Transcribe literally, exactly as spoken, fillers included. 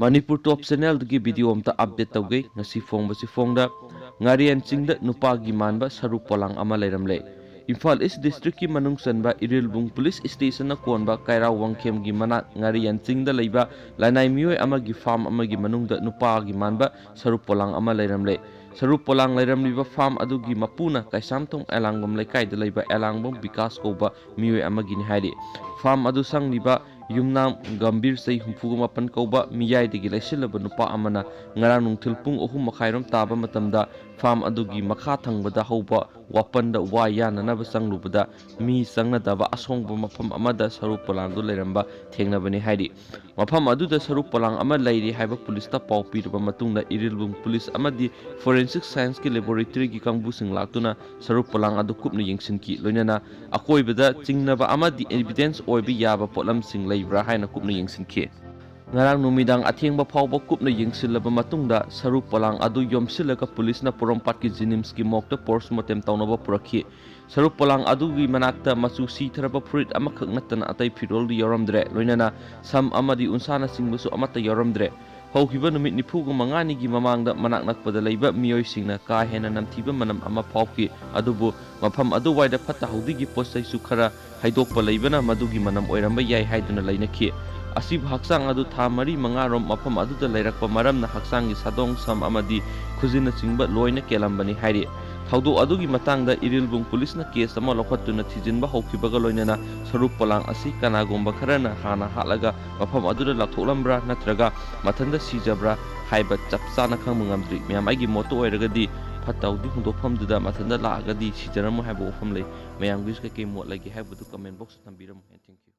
ꯃꯅꯤꯄꯨꯔ ꯇꯣꯞ ꯆꯦꯅꯦꯜꯗꯒꯤ video ꯑꯝꯇ update ꯇꯧꯒꯦ꯫ ꯉꯁꯤ ꯐꯣꯡꯕꯁꯤ ꯐꯣꯡꯗ ꯉꯥꯔꯤꯌꯥꯟ ꯆꯤꯡꯗ ꯅꯨꯄꯥꯒꯤ ꯃꯥꯟꯕ ꯁꯔꯨ ꯄꯣꯂꯥꯡ ꯑꯃ ꯂꯩꯔꯝꯂꯦ꯫ ꯏꯝꯐꯥꯜ ꯏꯁ ꯗꯤꯁꯇ꯭ꯔꯤꯛꯀꯤ ꯃꯅꯨꯡ ꯆꯟꯕ ꯏꯔꯤꯜꯕꯨꯡ ꯄꯨꯂꯤꯁ ꯁ꯭ꯇꯦꯁꯟꯅ ꯀꯣꯟꯕ ꯀꯩꯔꯥꯎ ꯋꯥꯡꯈꯦꯝꯒꯤ ꯃꯅꯥꯛ ꯉꯥꯔꯤꯌꯥꯟ ꯆꯤꯡꯗ ꯂꯩꯕ ꯂꯅꯥꯏ ꯃꯤꯑꯣꯏ ꯑꯃꯒꯤ ꯐꯥꯔꯝ ꯑꯃꯒꯤ ꯃꯅꯨꯡꯗ ꯅꯨꯄꯥꯒꯤ ꯃꯥꯟꯕ ꯁꯔꯨ ꯄꯣꯂꯥꯡ ꯑꯃ ꯂꯩꯔꯝꯂꯦ꯫ ꯁꯔꯨ ꯄꯣꯂꯥꯡ ꯂꯩꯔꯝꯂꯤꯕ ꯐꯥꯔꯝ ꯑꯗꯨꯒꯤ ꯃꯄꯨꯅ ꯀꯩꯁꯥꯝꯊꯣꯡ ꯑꯦꯂꯥꯡꯕꯝ ꯂꯩꯀꯥꯏꯗ ꯂꯩꯕ ꯑꯦꯂꯥꯡꯕꯝ ꯕꯤꯀꯥꯁ ꯀꯧꯕ ꯃꯤꯑꯣꯏ ꯑꯃꯒꯤꯅꯤ ꯍꯥꯏꯔꯤ꯫ ꯐꯥꯔꯝ ꯑꯗꯨ ꯁꯪꯂꯤꯕ ꯌꯨꯝꯅꯥꯝ ꯒꯝꯚꯤꯔ, ꯆꯍꯤ ꯍꯨꯝꯐꯨꯒ ꯃꯥꯄꯟ ꯀꯧꯕ, ꯃꯤꯌꯥꯏꯗꯒꯤ ꯂꯩꯁꯤꯜꯂꯕ ꯅꯨꯄꯥ ꯑꯃꯅ ꯉꯔꯥꯡ ꯅꯨꯡꯊꯤꯜ ꯄꯨꯡ ꯑꯍꯨꯝ ꯃꯈꯥꯏꯔꯣꯝ ꯇꯥꯕ ꯃꯇꯝꯗ ꯐꯥꯔꯝ ꯑꯗꯨꯒꯤ ꯃꯈꯥ ꯊꯪꯕꯗ ꯍꯧꯕ ꯋꯥꯄꯟꯗ ꯋꯥ ꯌꯥꯟꯅꯅꯕ ꯆꯪꯂꯨꯕꯗ ꯃꯤ ꯆꯪꯅꯗꯕ ꯑꯁꯣꯡꯕ ꯃꯐꯝ ꯑꯃꯗ ꯁꯔꯨ ꯄꯣꯂꯥꯡꯗꯨ ꯂꯩꯔꯝꯕ ꯊꯦꯡꯅꯕꯅꯤ ꯍꯥꯏꯔꯤ꯫ ꯃꯐꯝ ꯑꯗꯨꯗ ꯁꯔꯨ ꯄꯣꯂꯥꯡ ꯑꯃ ꯂꯩꯔꯤ ꯍꯥꯏꯕ ꯄꯨꯂꯤꯁꯇ ꯄꯥꯎ ꯄꯤꯔꯕ ꯃꯇꯨꯡꯗ ꯏꯔꯤꯜꯕꯨꯡ ꯄꯨꯂꯤꯁ ꯑꯃꯗꯤ ꯐꯣꯔꯦꯟꯁꯤꯛ ꯁꯥꯏꯟꯁꯀꯤ ꯂꯦꯕꯣꯔꯦꯇꯔꯤꯒꯤ ꯀꯥꯡꯕꯨꯁꯤꯡ ꯂꯥꯛꯇꯨꯅ ꯁꯔꯨ ꯄꯣꯂꯥꯡ ꯑꯗꯨ ꯀꯨꯞꯅ ꯌꯦꯡꯁꯤꯟꯈꯤ꯫ ꯂꯣꯏꯅꯅ ꯑꯀꯣꯏꯕꯗ ꯆꯤꯡꯅꯕ ꯑꯃꯗꯤ ꯑꯦꯚꯤꯗꯦꯟꯁ ꯑꯣꯏꯕ ꯌꯥꯕ ꯄꯣꯠꯂꯝꯁꯤꯡ ꯂꯩꯕ꯭ꯔꯥ ꯍꯥꯏꯅ ꯀꯨꯞꯅ ꯌꯦꯡꯁꯤꯟꯈꯤ꯫ ꯉꯔꯥꯡ ꯅꯨꯃꯤꯗꯥꯡ ꯑꯊꯦꯡꯕ ꯐꯥꯎꯕ ꯀꯨꯞꯅ ꯌꯦꯡꯁꯤꯜꯂꯕ ꯃꯇꯨꯡꯗ ꯁꯔꯨ ꯄꯣꯂꯥꯡ ꯑꯗꯨ ꯌꯣꯝꯁꯤꯜꯂꯒ ꯄꯨꯂꯤꯁꯅ ꯄꯣꯔꯣꯝꯄꯥꯠꯀꯤ ꯖꯤꯅꯤꯝꯁꯀꯤ ꯃꯣꯔꯒꯇ ꯄꯣꯁꯃꯣꯔꯇꯦꯝ ꯇꯧꯅꯕ ꯄꯨꯔꯛꯈꯤ꯫ ꯁꯔꯨ ꯄꯣꯂꯥꯡ ꯑꯗꯨꯒꯤ ꯃꯅꯥꯛꯇ ꯃꯆꯨ ꯁꯤꯊꯔꯕ ꯐꯨꯔꯤꯠ ꯑꯃꯈꯛ ꯅꯠꯇꯅ ꯑꯇꯩ ꯐꯤꯔꯣꯜꯗꯤ ꯌꯥꯎꯔꯝꯗ꯭ꯔꯦ, ꯂꯣꯏꯅꯅ ꯁꯝ ꯑꯃꯗꯤ ꯎꯟꯁꯥꯅꯆꯤꯡꯕꯁꯨ ꯑꯃꯠꯇ ꯌꯥꯎꯔꯝꯗ꯭ꯔꯦ꯫ ꯍꯧꯈꯤꯕ ꯅꯨꯃꯤꯠ ꯅꯤꯐꯨꯒ ꯃꯉꯥꯅꯤꯒꯤ ꯃꯃꯥꯡꯗ ꯃꯅꯥꯛ ꯅꯛꯄꯗ ꯂꯩꯕ ꯃꯤꯑꯣꯏꯁꯤꯡꯅ ꯀꯥ ꯍꯦꯟꯅ ꯅꯝꯊꯤꯕ ꯃꯅꯝ ꯑꯃ ꯐꯥꯎꯈꯤ, ꯑꯗꯨꯕꯨ ꯃꯐꯝ ꯑꯗꯨꯋꯥꯏꯗ ꯐꯠꯇ ꯍꯥꯎꯗꯤꯒꯤ ꯄꯣꯠ ꯆꯩꯁꯨ ꯈꯔ ꯍꯩꯗꯣꯛꯄ ꯂꯩꯕꯅ ꯃꯗꯨꯒꯤ ꯃꯅꯝ ꯑꯣꯏꯔꯝꯕ ꯌꯥꯏ ꯍꯥꯏꯗꯨꯅ ꯂꯩꯅꯈꯤ꯫ ꯑꯁꯤꯕꯨ ꯍꯛꯆꯥꯡ ꯑꯗꯨ ꯊꯥ ꯃꯔꯤ ꯃꯉꯥꯔꯣꯝ ꯃꯐꯝ ꯑꯗꯨꯗ ꯂꯩꯔꯛꯄ ꯃꯔꯝꯅ ꯍꯛꯆꯥꯡꯒꯤ ꯁꯥꯗꯣꯡ, ꯁꯝ ꯑꯃꯗꯤ ꯈꯨꯖꯤꯟꯅꯆꯤꯡꯕ ꯂꯣꯏꯅ ꯀꯦꯜꯂꯝꯕꯅꯤ ꯍꯥꯏꯔꯤ꯫ ꯊꯧꯗꯣꯛ ꯑꯗꯨꯒꯤ ꯃꯇꯥꯡꯗ ꯏꯔꯤꯜꯕꯨꯡ ꯄꯨꯂꯤꯁꯅ ꯀꯦꯁ ꯑꯃ ꯂꯧꯈꯠꯇꯨꯅ ꯊꯤꯖꯤꯟꯕ ꯍꯧꯈꯤꯕꯒ ꯂꯣꯏꯅꯅ ꯁꯔꯨ ꯄꯣꯂꯥꯡ ꯑꯁꯤ ꯀꯅꯥꯒꯨꯝꯕ ꯈꯔꯅ ꯍꯥꯟꯅ ꯍꯥꯠꯂꯒ ꯃꯐꯝ ꯑꯗꯨꯗ ꯂꯥꯊꯣꯛꯂꯝꯕ꯭ꯔꯥ ꯅꯠꯇ꯭ꯔꯒ ꯃꯊꯟꯇ ꯁꯤꯖꯕ꯭ꯔꯥ ꯍꯥꯏꯕ ꯆꯞ ꯆꯥꯅ ꯈꯪꯕ ꯉꯝꯗ꯭ꯔꯤ꯫ ꯃꯌꯥꯝ, ꯑꯩꯒꯤ ꯃꯣꯠꯇ ꯑꯣꯏꯔꯒꯗꯤ ꯐꯠꯇ ꯍꯥꯎꯗꯤ ꯍꯨꯟꯗꯣꯛꯐꯝꯗꯨꯗ ꯃꯊꯟꯇ ꯂꯥꯛꯑꯒꯗꯤ ꯁꯤꯖꯔꯝꯃꯣꯏ ꯍꯥꯏꯕ ꯋꯥꯐꯝ ꯂꯩ꯫ ꯃꯌꯥꯝꯒꯤꯁꯨ ꯀꯩꯀꯩ ꯃꯣꯠ ꯂꯩꯒꯦ ꯍꯥꯏꯕꯗꯨ ꯀꯃꯦꯟ ꯕꯣꯛꯁꯇ ꯊꯝꯕꯤꯔꯝꯃꯨ꯫ Thank you꯫